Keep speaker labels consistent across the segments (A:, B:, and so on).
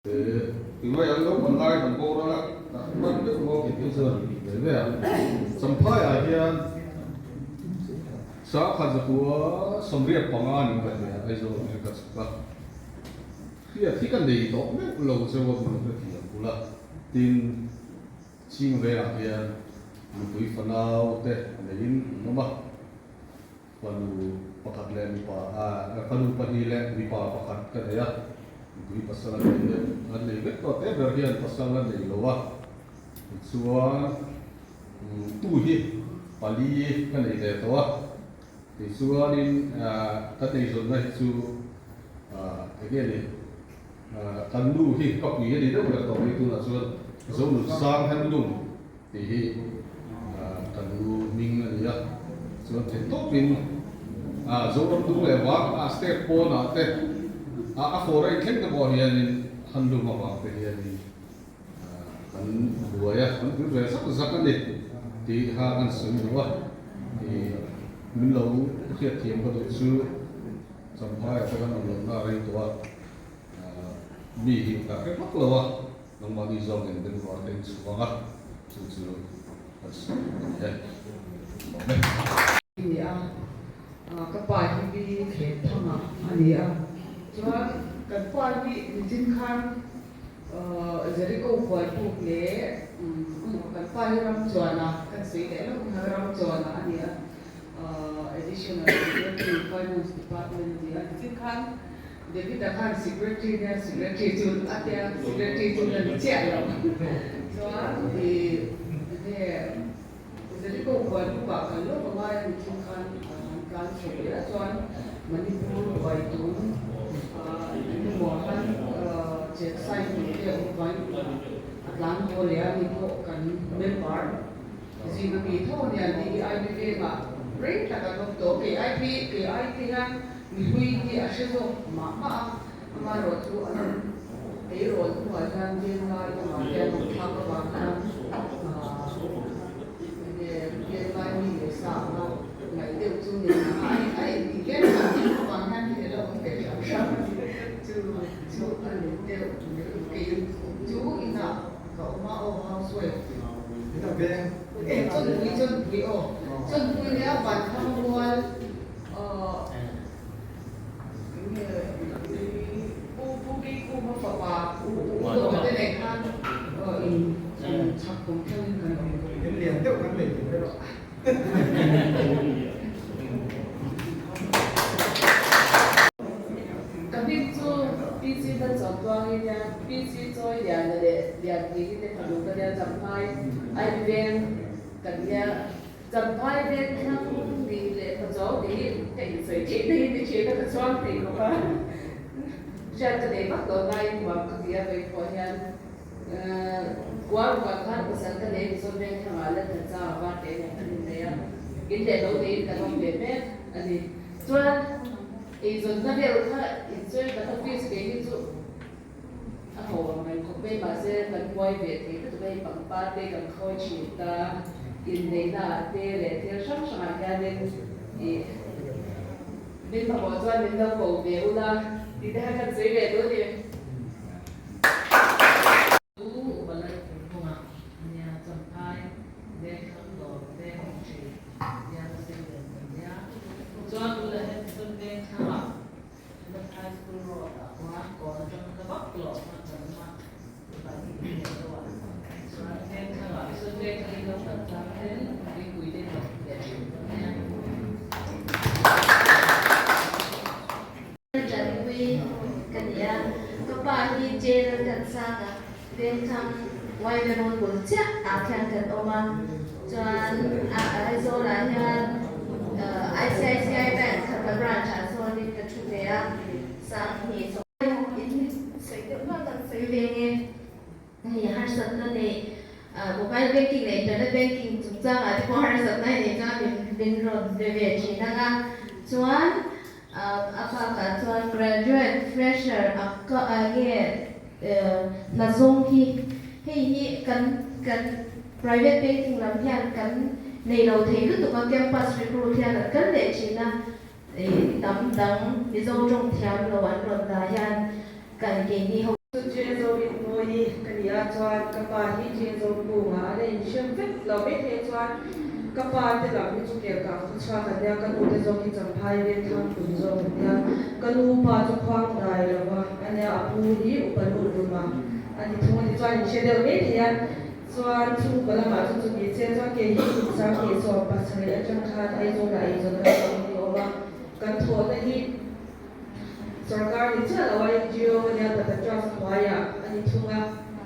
A: Ti mai ang lo kan lai kan boral a, dah hman deuh maw kei phei chuan ve ve ang. Champhai ah hian sangkhat zakua 75 nih ka hria Aizawl ah hian ka chhuk a, hriat hi ka nei tawh meuh lo cheu a min lo hrethiam bul a, tin ching vengah hian nupui fanau te neiin an awm a. Fanu pakhat leh mipa fanu pahnih leh mipa pakhat ka nei a, nupui pasal a nei deuh an nei vek tawh te ber hian pasal a nei lo a, tichuan tu hi pali ka nei ve tawh a, tichuanin ka eizawnna hi chu enge ni kan nu hi ka pui a ni deuh ber tawh mai tunah chuan Zonun Sang Handloom Tih hi kan nu hming a ni a, chuan theih tawpin Zoram dung leh vang a step pawnah te a fawr a inthleng te pawh hianin handloom avang te hianin kan buai a, kan pui ve zak zak a ni tih kha kan sawi duh a, min lo hriatthiam ka duh chu Champhai ah te kan awm lohna a rei tawh a, mi hi ka hre vak lo a. Nangmahni zawk in bengvar te in chhuang a, chu chu kan sawi a ni e. Lawm e.
B: A ni a, ka pa hi mi thlem thang a a ni a, chuan kan pa hi nichin khan Jericho huaibuk leh kan pa hi Ramchuana kan sawi leh lawk khan Ramchuana a ni a, Additional Secretary Finance Department a ni a, nichin khan David-a khan Secretary nia Secretary chu a tia Secretary chu la ni chiah lo chuan i enge Jericho huan bukah kal lawk a ngai a ni chung khan an tlan chho leh a chuan Manipur buai tum engemaw khan check sign tur te a awm avangin a tlan haw leh a ni pawh kan member zinga mi tho a nia tih hi IB vengah rei tak an awm tawh kei IB kei ai te hian Mihlui hi a hre zawk mah mah a, amaherawh chu an eirawl hnuah hian venglai lamah te an awm thlak avang hian enge venglai mi leh sa anga ngaih deuh chu ni ang a, a intih lem loh deuh avang hian hei a lo awm ve hram hram a ni. Chu chu a ni deuh kei chu inah ka awm a aw housewife chawnpui chawnpui aw chawnpui nia vankhama mual.
C: Ka hming chu PC Malsawmtluangi nia PC Chawi Liana leh Lianthing te fanu ka nia Champhai Aiveng ka nia. Champhai veng thlang nih leh pachaw tih ka insawi theih na hi ni thin a ka chuang thei khawp a, hriat ka nei vak lo laiin nuam ka ti a vawi pawh hian kual rukah khan pasal ka nei Mizo veng thlangah la than chang a var teh nen kan innei a, in leh lo neiin kan awm ve mek a ni. Chuan eizawnna vel kha insawi tak a fees kei hi chu A ho ang reng khawp mai mahse kan buai ve thei lutuk a hei pangpar te kan khawi thin ta inneihna ah te leh thil hrang hrang ah hianin ih min mamawh chuan min lo ko ve ula tih te kha kan sawi ve duh a ni.
D: Chu upa Lalthingphunga nia Champhai Vengthlang dawr veng awm thin bial sei len kan nia chuan tunah hian Mizoram Vengthlang ah North High School Road ah khuan kawn atang hla vak loh khuan kan awm a, mipa hi in leh deuh a, chuan vengthlang ah chuan vengthlang in lo kal tlang ten tuipui te in lo hmu leh thin dawn nia.
E: Tanpui ka ni a, ka pa hi jail an kan sang a, vengthlang Wine rawn bul chiah ah khian kan awm a, chuan Aizawl ah hian ICICI bank khatna branch ah chuanin ka thu ve a, Sanghnih in sawi deuh nual kan sawi ve nge, hei harsatna nei mobile banking leh internet banking chungchang ah te pawh harsatna hi nei chuan min rawn be ve thin ang a, chuan A bakah chuan graduate, fresher a ka nge hna zawng hi hei hi kan kan private banking lam hian kan nei lo thei lutuk a, campus recruit hian an kal leh thin a, hnam dang Mizo tawng thiam lo an rawn dah hian kan keini ho.
C: Chu Jezo.
F: a, chuan ka pa hi Chengzawmkunga a la inhrem vek lo mai thei a, chuan ka pa te lam hi chu Kelkang khaw chhuak an nia, ka nu te zawk hi Champhai Vengthlang tum zawk an nia, ka nu pa chu Khuangdai lova a nia, a pu hi Upa Luhluma a ni thung a ni, chuan inhre deuh mai thei a, chuan chhungkaw lamah chu chumi che chuan kei hi kum sanghnih 17 atang khan Aizawlah eizawn atangin ka awm a, kan thawhna hi. Sorkar ni chiah lo a NGO a nia Tata Trust hnuaiah a ni thung a,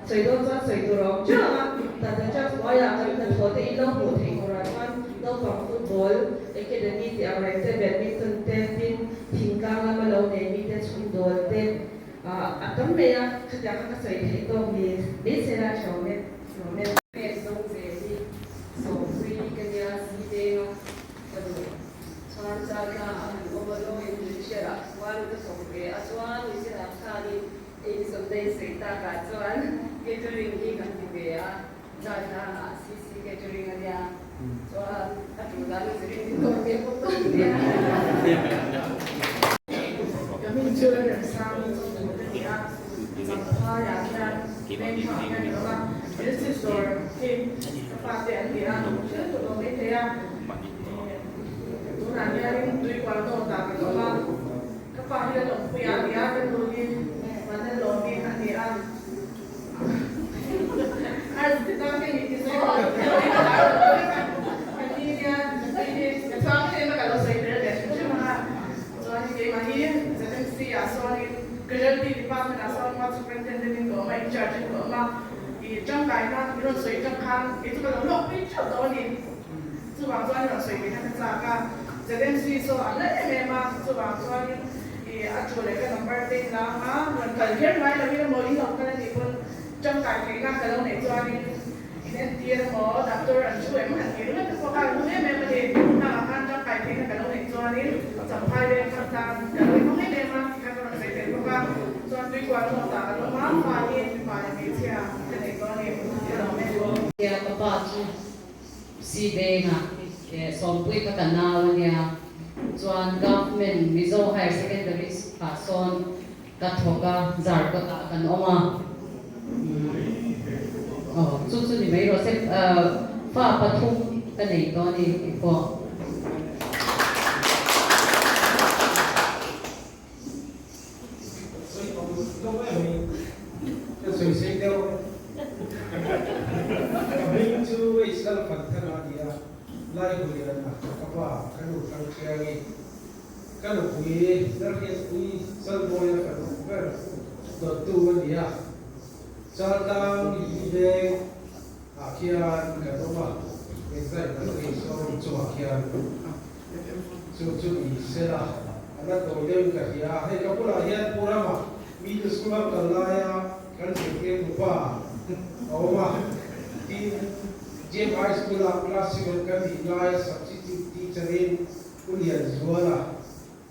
F: sawi dawn chuan sawi tur a awm chiah ang a, Tata Trust hnuaiah kan hnathawh te in lo hmuh theih turah chuan naupang football academy tih ang reng te, badminton te, tin thingtlang lama lo nei mi te chhungdawl te a tam mai a, khatiang kha ka sawi theih tawk ni mai se la tha awm e, lawm e.
G: Pek zawng ve hi sawmpui ka nia si denga ka duh. Chuan Chaltla a han awm a lawng in min hriat ah chuan ka thawk ve a chuan Mizira khanin ei Sunday sawi tak ah chuan catering hi kan ti ve a Chaltla ah CC catering a nia chuan a tul dan a zirin min dawr ve bawk dawn nia.
H: Ka hming chu Remsang Chawngtur ka ni a, Champhai ah hian Vengthlang ah hian ka awm a, District dawr hi ka pa te an ni a, thil tur awm mai thei a. Tunah hianin tuikual dawtah kan awm a, ka pa hi a lawmpui a ni a, ka nu hi Vanlalawmi a ni a. Ka ni nia, nupui hi ka chhuang em em a, ka lo sawi tel leh hrim hrim ang a. Chuan keimah hi ZMC ah sawnin Casualty Department ah sawn Ward Superintendent in ka awm a, in charge in ka awm a. I tangkaina i rawn sawi tang khan kei chu ka lo hlawkpui theuh tawh a ni. Chuvang chuan i rawn sawi ve kha ka chak a, ZMC saw an la em em a, chuvang chuanin i a thu leh ka number te in la ang a, rawn kal kher ngai loin emaw in lo kal a nih pawn tangkai theihna ka lo neih chuanin in entir emaw doctor an thu em han tih ringawt te pawh kha an hmu em em a ni. Hangah khan tangkai theihna ka lo neih chuanin Champhai veng kha tan ka lo inhawng em em a, tikhan ka rawn sawi tel bawk a, chuan tuikual nawtah ka lo awm a, fa hi mipa leh hmeichhia ka nei tawh a ni, ka lo awm em.
I: Tia ka pa chu Si Denga Sawmpui kha ka nau a nia, chuan Government Mizo Higher Secondary ah sawn ka thawk a, Zarkawtah kan awm a. Aw, chu chu ni mai rawh se, fa pathum ka nei tawh a ni tih pawh.
J: Ka sawi sei deuh. Ka hming chu H Lalfanthana a ni a, Laihuliana ka pa, ka nu Tlangthiangi, ka nupui Lalhriatpui Chalmawia fanu ber dawttu a ni a. Chaltlang Yi Veng ah khian kan awm a, engzai kan ei sawm chungah khian. Chu chu ni sela, a la tawi deuhin ka hria a, hei ka bulah hian Pu Rama middle school a kal laia kan zirtir nupa a awm a, tin GM High School a class seven kan nih laia substitute teacher in Pu Lianzuala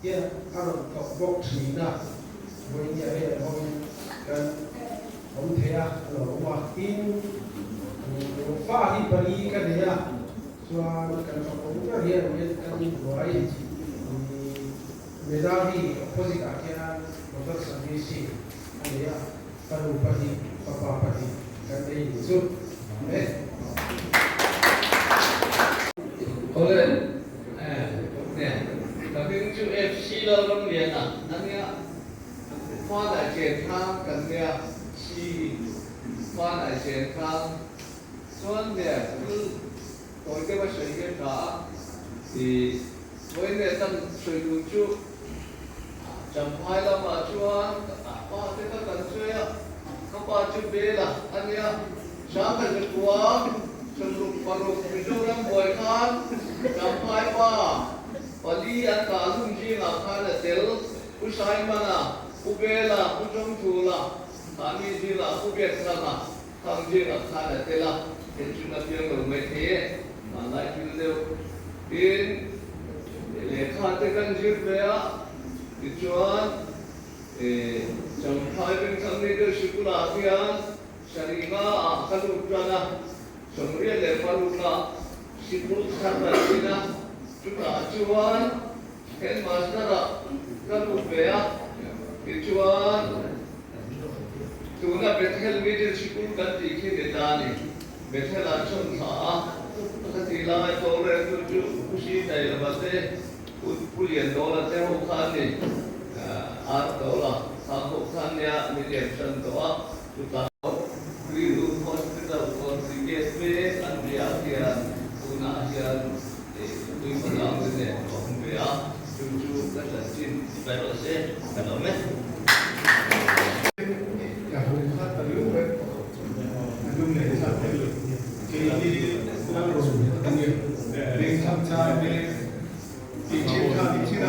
J: hian a rawn thawk bawk thin a, vawinia hei an awmin kan awm thei a, a lo awm a, tin fa hi pali ka nei a. Chuan kan fak awm ber hian mian kan inbuai Medali opposite ah khian motor servicing a nei a, fanu pahnih fapa pahnih kan nei ni chu e.
K: Awle eh ka hming chu FC Lalramliana a nia, Hmanah chen khan kan nia si hmanah chen khan Chuan nge thil tawi deuh a sawi hian tha a, i vawiin leh tan sawi tur chu Champhai lamah chuan ka pa te kha kan sawi a, ka pa chu Bela a nia, Sangkhazikhua 66 Mizoram buai khan Champhai pa pali an kah hlum zingah khan a tel, Pu Saimana, Pu Bela, Pu Chawngthula, Khami zingah Pu Biaksanga. Thangzing ah khan a tel a, pension a piang lo mai thei e, hmanlai thil deuh. Tin, lehkha te kan zir ve a, tichuan Champhai Vengthlang Middle Sikul ah hian Saringa ah ka lut tan a, 86 ah sikul thar kan din a, chutah chuan headmaster ah ka lut ve a, tichuan. Tuna Bethel Middle Sikul kan tih khi ni ta a ni. Bethel ah chhawn thla a, ka ti lai roreltu chu Pu Sitailova te, Pu Pu Liandawla te ho kha an ni. Ar Dawla kha ho kha an nia, min lian hran tawh a, chutah Greenwood Hospital Kawnpui Gate mek an nia hian tunah hian tui fanau te nen ka awm ve a, chu chu ka chanchin ti mai rawh se, ka lawm e.
L: Ka hmu kha ta lung reng a lung leh thlak te kei hi Lalrawn a nia Lengthang chai te tih thin kha a ni thin a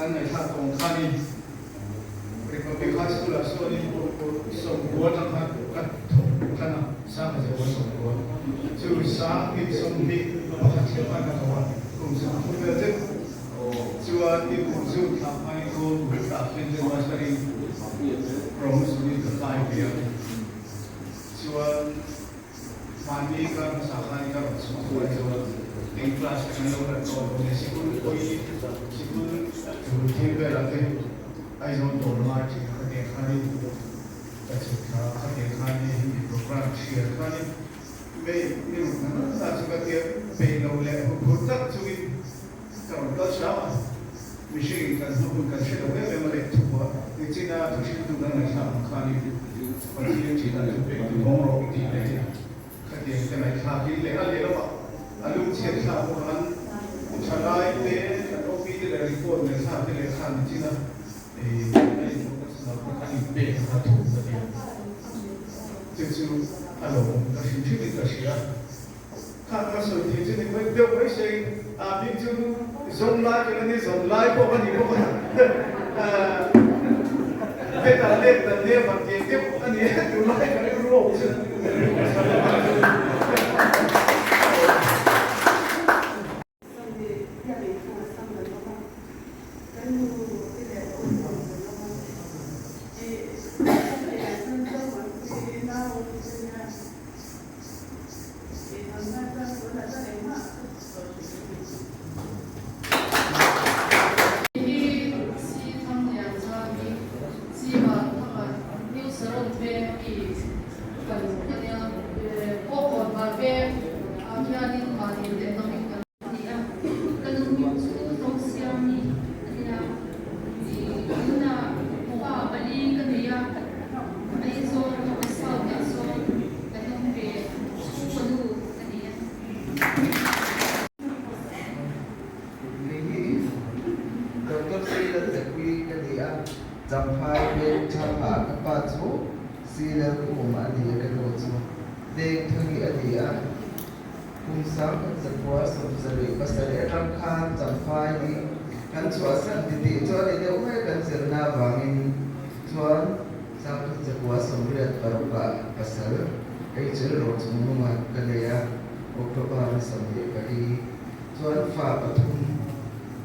L: an ngaihthlak tawng kha ni Republic High School ah sawn in sawmkua atang khan ka thawk tan a sang a zirlai sawmkua chu sang hnih sawmhnih pakhat thleng khan ka thawk a kum 30 vel zet Chuan i kum chu thla hmai kawl bul tah khian January promotion in ka kai ve a, chuan mahni kar hmasa khan ka rawn chhuak huai chuan eng class te kan lo la tawh lo nge sikul pawih sikul tul thil velah te Aizawl dawr ngai thin a khatiang khanin ka chhuk thla a, khatiang khanin Hindi program hriat khanin May ni ruk na nasa chu ka tia peih lo leh huphurh tak chungin ka rawn kal hram a, mihringin kan hma hun kan hre lo em em a leh thupua nichina thu hriltu kan ngaihthlak ang khanin Pathian ṭhina thu pek tu hawng rawh tih leh khatiang te ngaihthlakin leh a lehlamah a lungchhiat thlak bawk ang an thalai te kan OP te leh report ngaihthlak te leh khan nichina a inpawh ka kan inpek kha thu ka ti a. Chu chu a lo awm ka hrim hrim in ka hria. Kha ka sawi thei chu ni mai deuh mai se in a bik chu zawm lai ka la ni, zawm lai pawh ka ni bawk a. Heta let dan nia van tiang deuh a ni a, tunlai ka rilru awm chu.
M: Sunday biakinn chhungah sam kan awm a, kan nu te leh ka u an kan awm a, ih Sunday ah chuan Zomuanpui nau te nia ih thamna chuan tunah chuan engmah ka sawi thei lo a ni.
N: Hi si thang lian zam hi si van thanga New Saron veng ami kan ka nia Kawkawn var veng ah hianin mahni leh nawmin kan ni a, ka nu hming chu Tawngsiami a nia, tunah pa pali ka nei a, Aizawl North South ah sawn kan awm ve chhungkaw nu ka ni a.
O: Kei hi Doctor Seilan Zepui ka ni a, Champhai veng thangah ka pa chu Siler kum a ni a ka nu chu Deng Thangi a ni a, kum 1977 atang khan Champhai hi kan chhuahsan ti tih chu a ni deuh mai kan zirna avangin chuan 1986 ah pasal HL Rochungnunga ka nei a, October ni 24 chuan fa pathum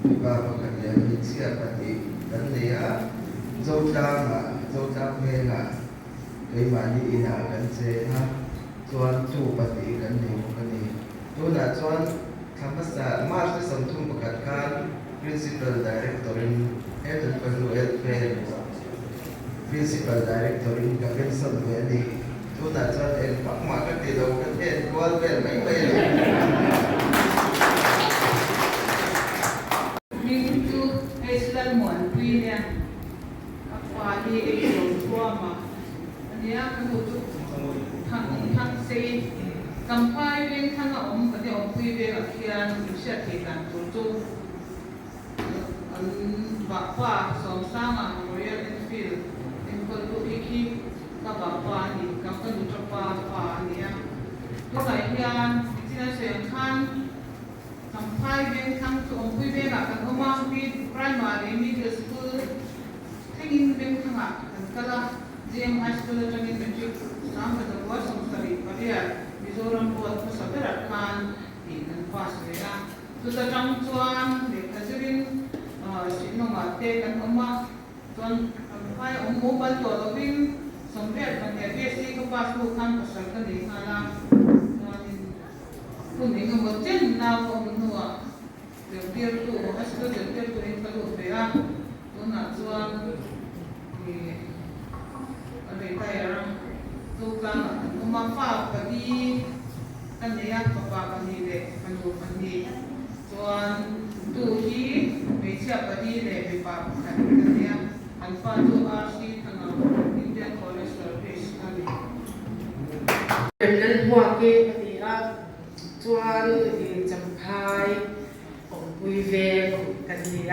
O: mipa pakhat leh hmeichhia pahnih kan nei a, Zotlangah, Zotlang vengah keimahni inah kan cheng a, chuan tu pahnih kan nei bawk a ni. Tunah chuan thla hmasa March ni 31 khan Principal Director-in Health and Fanu Welfare Principal Director-in ka pension ve a ni. Tunah chuan eng vak mah ka ti lo, ka then kual vel mai mai a ni.
P: Hming chu H Lalmuanpui nia, ka pa hi ei lo thuam a ania, ka nu chu Thang Thang Sei, Champhai veng thlang a awm kan i awmpui vengah khian in hriat theih dan tur chu an vahpa Sawmsanga Royal Enfield enkawltu khi khi ka vahpa a ni, ka ka nu tapa pa a nia. Tunah hian nichin an sawi ang khan Champhai veng thlang chu awmpui vengah kan awm a, primary middle school thlengin veng thlangah kan kal a, GM High School atangin matric 1978 Mizoram board hmasa berah khan tih kan pass ve a, chuta tang chuan lehkha zirin Shillong-ah te kan awm a, chuan Champhai awm mumal tawh lovin 82 BSc ka pass hnu khan pasal ka nei nghal a, chuanin. Hun eng emaw chen nau ka awm hnuah zirtirtu, high school zirtirtuin ka lut ve a. Tunah chuan ih a retire a, Zotlangah kan awm a, fa pali ka nei a, fapa pahnih leh fanu pahnih. Chuan tu hi hmeichhia pali leh mipa pakhat ka nei a, an pa chu RC Thanga, Indian College Service a ni.
Q: Remlalhmuaki a ni a, chuan i Champhai awmpui veng kan ni a,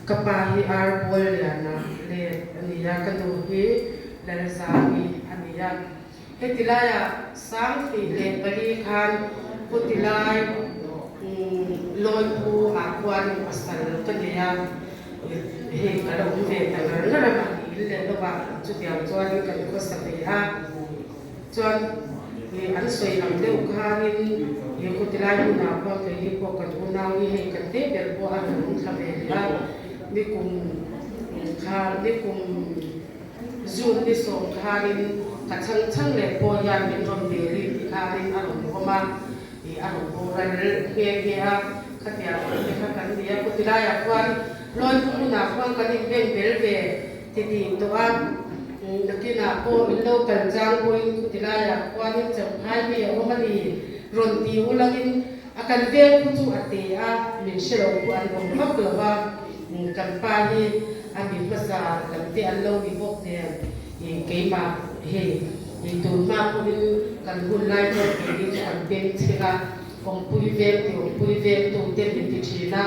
Q: ka pa hi Ar Bualliana let a ni a, ka nu hi Lalzami a ni a. Heti laiah 2004 khan Putilai Lawipu ah khuanin pasal ka nei a, hei ka la awm ve ta ngar ngar a, mahni in leh lovah chutiang chuanin kan khawsa ve a. Chuan an sawi ang deuh khanin he Putilai hmunah khuan keini pawh kan unau hi hei kan te ber pawh a rawn awm thla ve leh a, nikum kha nikum June ni sawm khanin ka chhang chhang leh pawh hian min rawn belin ti khanin a rawn awm a, ih a rawn boral nghe nghe a, khatiang ang te kha kan ni a, khuti laiah khuan Lawipum hunah khuan kan inbeng bel ve ti tih tawh a, nakinah pawh min lo kal chang pawhin khuti laiah khuanin Champhai mi a awm a ni rawn ti ulangin a kan veng khu chu a te a, min hre lo khu an awm vak lo va. Kan pa hi a mi hmasa lam te an lo ni bawk nen keimah hei tun hma pawhin kan hun lai chuan keini chu kan beng chheng a, awmpui veng ti awmpui veng tu te min ti thin a,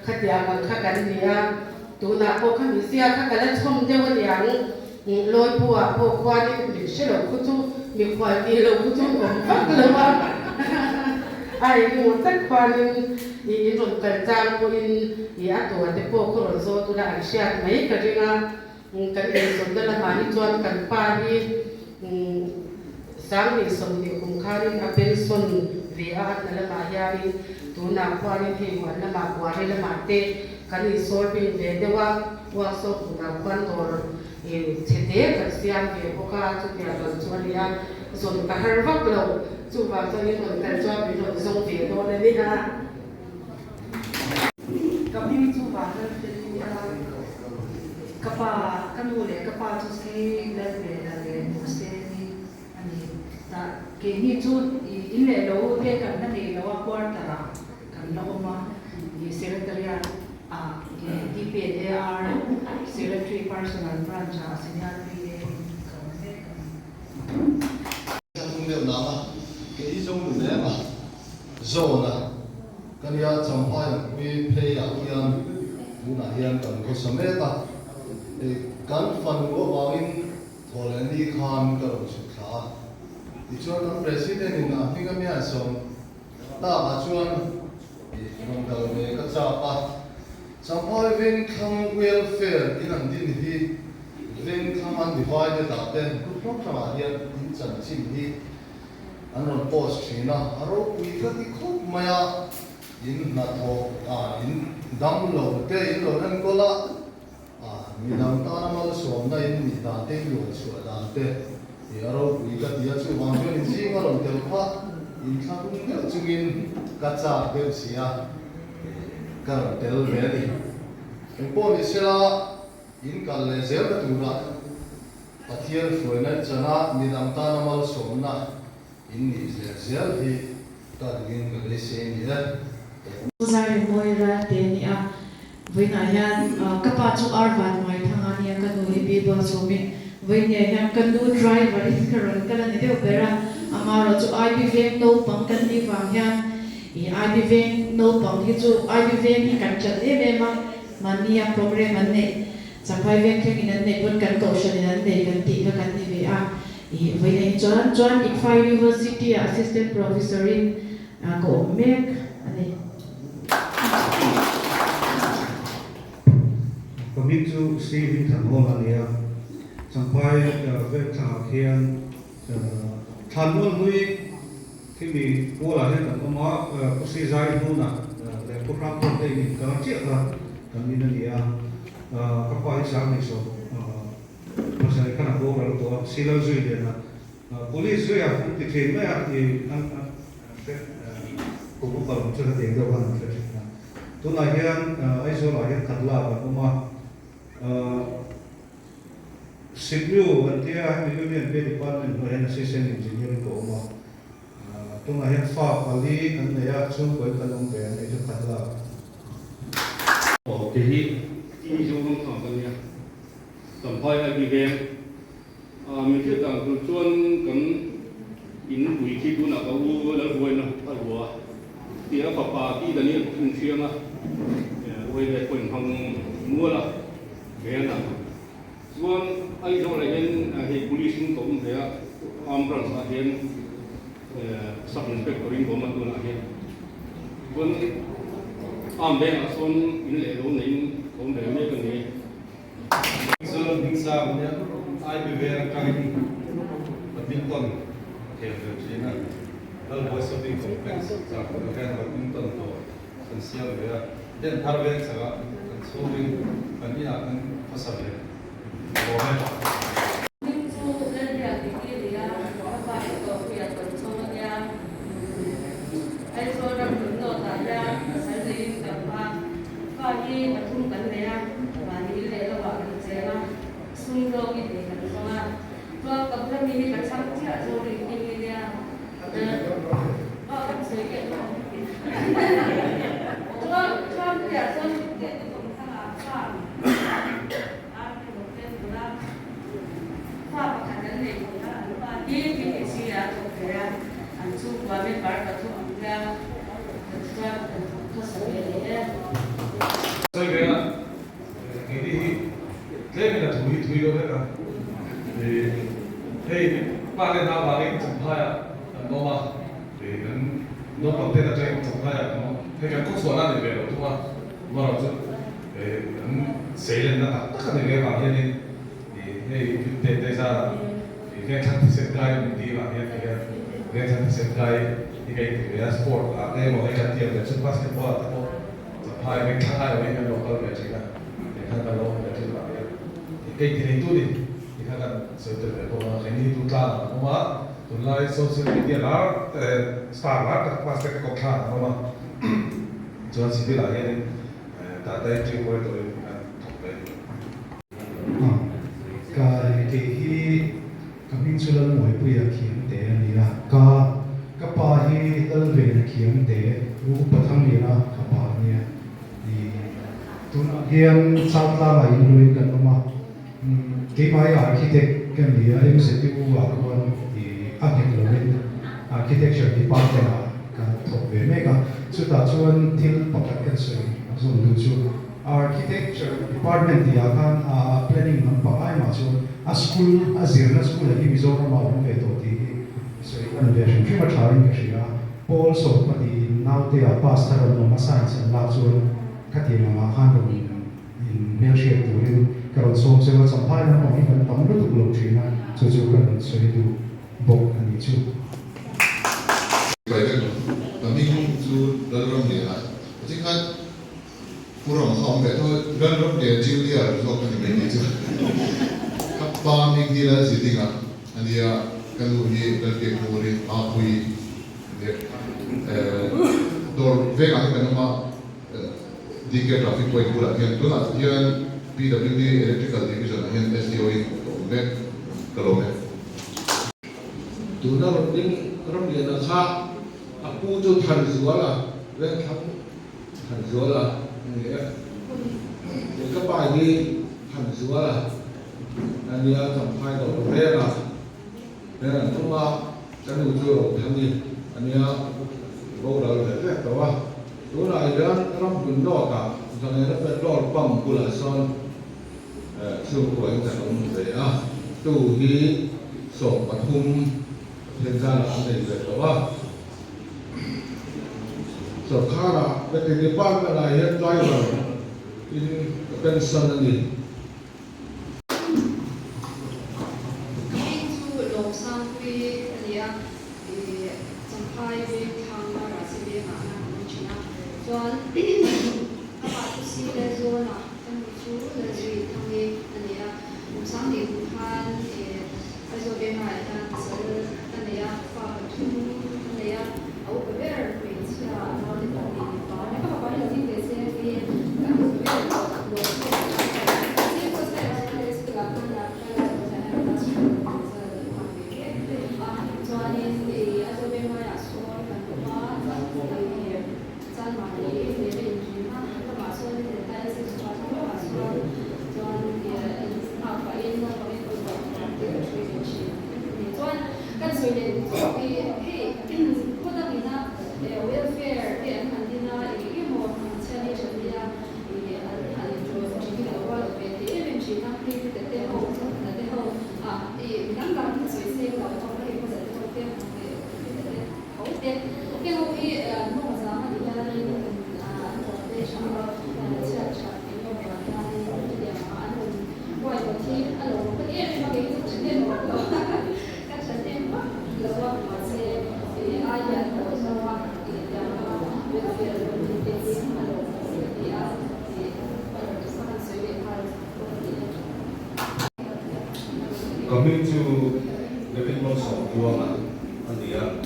Q: khatiang ang kha kan ni a, tunah pawh kha mizia kha ka la chhawm deuh a niang, Lawipu ah pawh khuanin min hre lo khu chu mikhual tih lo khu chu awm vak lo a, a engemaw tak khuanin ih in rawn kal chang pawhin ih a tua te pawh khaw rawn zawt ula an hriat mai ka ring a, kan eizawnna lamah hi chuan kan pa hi 2020 kum khanin a pension ve a, a hna lamah hianin tunah khuanin hei huan lamah buari lamah te kan insawl bing ve deuh a. Workshop hmunah khuan dawr chhe te kan siam ve bawk a, chutiang ang chu a ni a, zawn ka har vak lo, chuvang chuan in rawn kal chuan min rawn zawng ve dawn a ni a.
R: Ka hming chu Vanlal Fel i a, ka pa, ka nu leh ka pa chu si Lalvela leh Nuseni a ni. Tah keini chu in leh lo te kan la nei lo a, quarter ah kan la awm a, Secretariat ah DPNAR Secretary Personal Branch ah Senior PA in ka awm mek a ni.
A: Ka tum deuh nang a, kei zo nu lem a, zawn a, ka nia Champhai ang pui phei ah khian tunah hian kan khawsa mek a, kan fanu avangin Thawhlehni khan ka rawn chhuk thla a, tichuan kan President in a hming a mian sawm Takah chuan rawn kal ve ka chak a, Champhai Vengthlang Welfare in an din hi Vengthlang Undivided ah te group hrang hrangah hian in chanchin hi an rawn post thin a, a ropui ka ti khawp mai a, in hnathawh ah in dam lo te in lo enkawl a, midang tana malsawmna in nih dan te in luan chhuah dan te hi a ropui ka ti a, chuvang chuan in zing a rawn tel kha in thla tum deuh chungin ka chak deuh si a, ka rawn tel ve a ni. Engpawh ni sela in kal leh zel na turah Pathian hruaina chana midang tana malsawmna in nih zel zel hi ka duhin ka beisei a ni e.
S: Zai Rimawi Ralte a ni a, vawiinah hian ka pa chu Ar Vanmuai Thanga a ni a, ka nu hi Bible chhawmin vawiinah hian ka nu driver in ka rawn kal a ni deuh ber a, amaherawh chu IB veng naupang kan nih vang hian ih IB veng naupang hi chu IB veng hi kan chan em em a, mahnia program an neih Champhai veng thlengin an neih pawn kan kohhranin an nei kan tih kha kan ni ve a, ih vawiinah hi chuan chuan ICFA University ah Assistant Professor in ka awm mek a ni.
T: Ka hming chu Stephen Thanhawla a ni a, Champhai veng thlangah khian Thlanmual hlui khimi Pualah hian kan awm a, Pu Srizai hnunah leh Pu Hrangtawk te in inkar chiah kha kan in a ni a, ka pa hi 2010 khan a boral tawh a, Silal zui lian a, Police zuia an ti thin mai a, i an hre kum upa lam chu hetiang deuh khan an hre thin a. Tunah hian Aizawlah hian Khatla kan awm a, Sipnu an tia hemi Union Pay Department hnuaiah hian Assistant Engineer in ka awm a. Tunah hian fa pali kan nei a, chhungkaw in kan awm ve a nih chu Khatla.
U: Aw te hi i Zoram thang ka nia, Champhai a bi veng. Min hriat dan tur chuan kan in pui khi tunah ka u Lalvuaina a rua a, ti a fapa ti Daniel pawh in hriang a, Uaile pawh in hmang mual a, ve a. Chuan Aizawl ah hian hei police in ka awm ve a, arm branch ah hian sub inspector in ka awm a tunah hian. Chuan arm vengah sawn in leh lo neiin ka awm ve mek a ni.
V: Mizoram hming sang nia Ivy Veng atangin badminton a khel ve thin a, Lalbuai Shopping Complex Zarkawt hian badminton dawr kan siam ve a, Den thar veng chakah kan chhungin kan inah kan khawsa ve bawm e.
E: Hming chu Lalbiak tih hi a ni a, ka pa hi tawh puia tawn chhawng a nia. Aizawl ram hlun nawtah hian pasal neiin ka awm a. Fa hi pathum kan nei a, mahni leh lovah kan cheng a, sum zawngin ei kan zawng a. Chuan ka bula mi hi ka chhang chiah chu rin kim i nia. Aw kan sawi leh lo. Chuan chuan puiah chuan leh te tawng thangah khan ar te lo tlem tur a, fa pakhat an nei thei a, an pa hi PHC ah a thawk thei a, an chhungkua member pathum an nia. Chuan kan hmasa ve leh e.
V: Sawi ve a, keini hi tlem in a thu hi thui deuh hlek a, hei pa leh hna vangin Champhaiah kan awm a, kan naupang ten atangin Champhaiah kan awm, hei kan khawchhuahna a ni ve lo thung a, amaherawhchu chu kan seilenna tak tak a ni ve vang hianin hei te te zarah Vengthlang thisen kai min tih vang hian tihian Vengthlang thisen kai hi ka inti ve a, sport ah te emaw hei kan tiam ve chu basketball ah te pawh Champhai Vengthlang ai awm in kan lo kal ve thin a, tiang khan kan lo awm ve thin vang hian ka inti nei tu ni ti kha kan sawi tel ve bawk a, keini hi tu tlang an awm a, tunlai social media lar star lar tak master te kawp thlang an awm a, chuan civil ah hianin data entry operator in kan thawk ve a ni.
W: Ka kei hi ka hming chu Lalmuaipuia Khiangte a ni a, ka ka pa hi Lalvena Khiangte U Upa Thangliana ka pa a nia. I tunah hian Chaltlangah in luin kan awm a, keimah hi architect ka ni a, MZU ah khuan i a nghet lovin architecture department ah ka thawk ve mek a, chutah chuan thil pakhat kan sawi zawm duh chu, Architecture department tih ah khan a planning lampang ai mah chuan a school a zirna school ah hi Mizoram ah a awm ve tawh tih hi sawi lan ve hrim hrim a tha in ka hria a. Pawl sawm pahnih in naute ah pass thar an awm a science an lak chuan khatiang ang ah khan rawn in hmelhriat turin ka rawn sawm cheu a, Champhai lampang hi kan tam lutuk lo thin a, chu chu ka rawn sawi duh bawk a nih chu.
X: Pai vek lo. Ka hming chu Lalramliana a ching khan Pu Ram kha awm ve tho Lalram leh Junior zawk ka ni mai tih chu ka pa hming hi Lalzidinga a nia, ka nu hi Lalbiakmuri Mapui a nia. Dawr vengah hian kan awm a, DK Traffic Point bulah hian tunah hian PWD Electrical Division ah hian SDO in ka awm mek, ka lawm e.
Y: Tuna rawn ding Ramliana kha a pu chu Thanzuala Vengthlang Thanzuala a ni e. Kei ka pa hi Thanzuala a nia, Champhai dawr venga nen an awm a, ka nu chu Rothani a nia, boral ve vek tawh a. Tunah hian Ramhmun North-ah Zangaina petrol pump bulah sawn chhungkua in kan awm ve a, tu hi 13 Pathian zanah an nei ve tawh a. Sorkara Veterinary Department ah hian driver in ka pension a ni.
Z: Ka hming chu Lawmsangpui a ni a, ih Champhai veng thlang a Rahsi vengah khan ka awm thin a, chuan ka pa chu si Lalzawn ah ka nu chu Lalzui Thangi a ni a, kum sanghnih kum khan ih Aizawl vengah hian pasal ka nei a, fa pathum ka nei a, a upa ber hmeichhia naute pahnih mipa a ni. Ka fapa hi lo ding ve se.
T: Ka hming chu David Malsawmtluanga a ni a,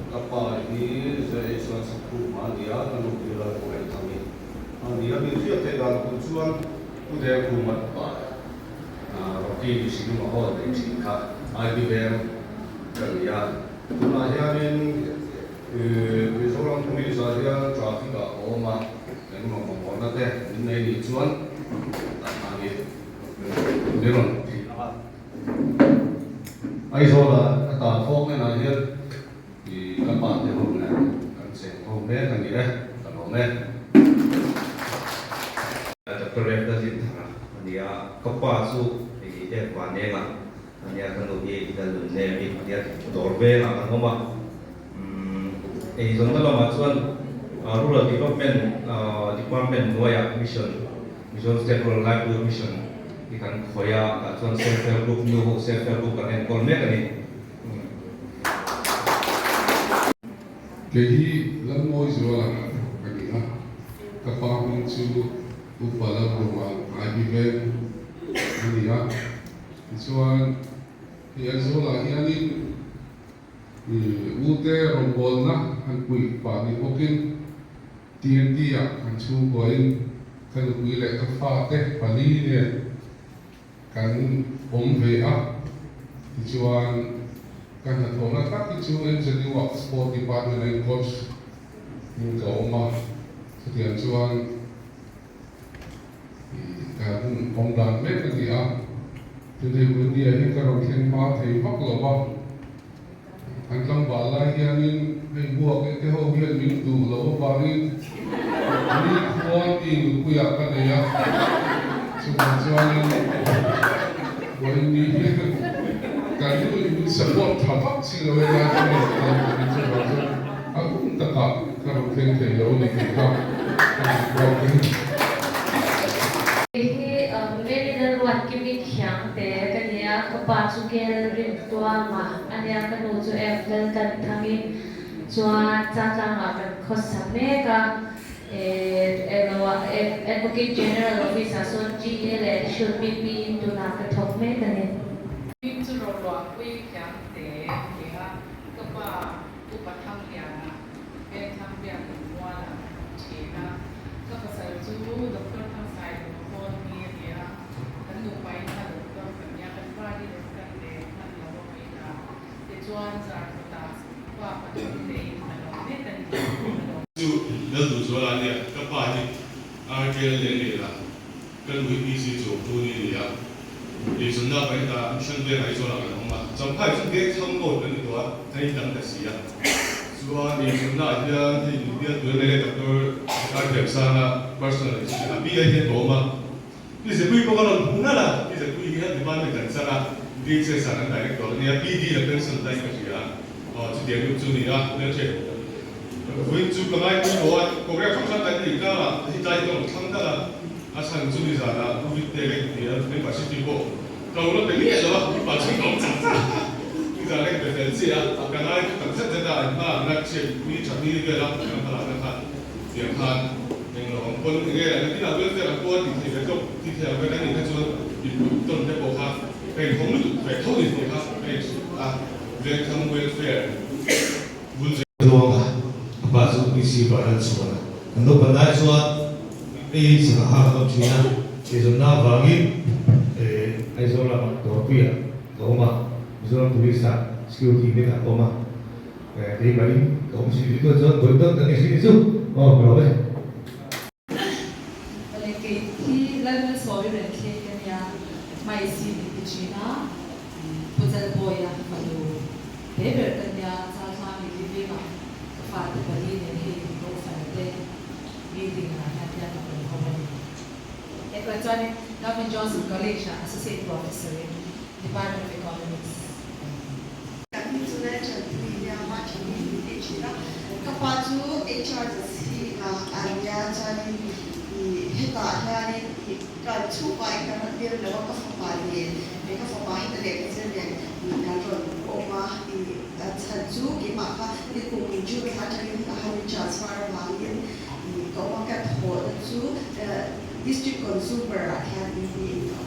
T: ka pa hi ZH Lalsakhuma a ni a, ka nu hi Lalbuaithami a ni a. Min hriat theih dan tur chuan Pu Dengkhuma pa Rocky Cinema Hall nei thin kha IB Veng ka ni a. Tunah hianin Mizoram Police ah hian traffic ah a awm a, engemaw mamawhna te min nei nih chuan tah khanin min rawn thih ang a. Aizawl ah ka tan fawk hnenah hian ka pa te ho nen kan cheng ho mek a ni e, ka lawm e.
B: Doctor Rev Lalrinthanga a ni a, ka pa chu F Vanenga Ania ka nu hi lal nun nem i ania dawr vengah kan awm a, eizawnna lamah chuan Rural Development Department hnuaiah Mission, Mizoram State Rural Livelihood Mission hi kan khawih a, tah chuan Self Help Group nu ho Self Help Group kan enkawl mek a ni.
C: Kei hi Lalmawizuala ka ni a, ka pa hming chu Upa Lalruma Ivy Veng a ni a. Tichuan, hei Aizawlah hianin ute rawngbawlna han puih pah ni bawkin TNT-ah kan chhungkuain ka nupui leh ka fate pali nen kan awm ve a. Tichuan, ka hnathawhna tak hi chu NZU-ah Sport Department-a in coach in ka awm a, chutiang chuan, Kan awm dan mek a ni a, chutih India hi ka rawn thleng hma thei vak lo va, kan tlangval lai hianin hei buak e te ho hian min duh loh avangin ni khua mi nupuiah ka nei a, chuvang chuanin Vawiin hian kan nu in min support tha vak si lo e lai chu ni chuvang chuan A hun takah ka rawn thleng thei lo a ni tih kha ka hmu bawk in.
E: Kei hi Mary Lalruatkimi Khiangte ka ni a, ka pa chu Kel Rintuama a nia, ka nu chu F Laltanthangin chuan Chatlangah kan khawsa mek a, Advocate General Office ah sawn GA leh Additional PP in tunah ka thawk mek a ni.
P: Hming chu Roruahpui Khiangte a ni a, ka pa Upa Thangliana, Vengthlang biak in mualah kan awm thin a, ka pasal chu Doctor Thangsai Lunghawn hi a ni a, kan nupa in a doctor kan nia, kan pa hi doctor ve hman lo a mai ta, tichuan Zarkawtah pa pathum neiin kan awm mek a ni, ka lawm.
V: Chu Lalduhzuala ania, ka pa hi RKL leh Nela, ka nu hi PC chuang tu ni a ni a, eizawnna kan ta Mission Veng Aizawlah kan awm a, Champhai chu veng thlang mode kan ni tawh a, kan indang ta si a, chuan eizawnna ah hian hei min bial tur emaw leh Doctor Karthiamsanga personal assistant a PA hian ka awm a, Pi Zepui pawh ka rawn hmu nalh a, Pi Zepui hi health department kan chang a, DHS ah kan director a nia, PD la pension ta in ka hria a, aw chutiang deuh chu a ni a, hmeltha vawiin chu ka ngai pawimawh a, program hrang hrang kan neih karah hi tlai ka rawn thlang nalh a, a chhan chu nizanah Pu Victe ka inti a, membership hi pawh ka lo la pe miah lo a, mipa chu ka awm chak chak a, nizan ka inpe fel chiah a, ka ngai tak zet zet a, in hma ang na chhiatpui tha ni vel a, kan hmalakna kha. Tiang khan englo ang pawn enge an inah welfare ang pawh a tih theih ve tawk tih theih ang vek a nih kha chuan input tawn te pawh kha ka inhawng lutuk ve tho ni tih kha ka inhrilh a, Vengthlang welfare bul zel.
D: Ruang a, a pa chu PC var an chhuan a, kan naupan lai chuan ei sangha ha kan awm thin a, eizawnna avangin Aizawl lamah Dawrpuiah ka awm a, Mizoram Police ah security te ka awm a. Keimahin ka awm si ti tuah chuan buai deuh kan ni hri ni chu aw ka lo e.
S: Awle kei hi Lalmalsawmi ren thleng ka nia, hmai si min ti thin a, Pu Chalbawia fanu te ber ka nia, Chalthlang i living ah ka fate pali nen hei min kohhran te meeting ah hian hian ka awm ho a ni. Hetiang chuanin Government Johnson College ah Associate Professor in Department of Economics ka ni.
F: Kan hming chu Rachel Pui nia ma thin hi min tih thin a, ka pa chu HR zing ah a nia chuanin ih hetah hianin ih ka chhungkua in kan rawn tir lo a, ka fapa nen ih ka fapa hi ka lehkha zir nen ih kan rawn awm a, ih a chhan chu keimah kha nikum June thla atangin hetah hian min transfer avangin ih ka awm a, ka thawhna chu District Consumer ah hian in ka awm.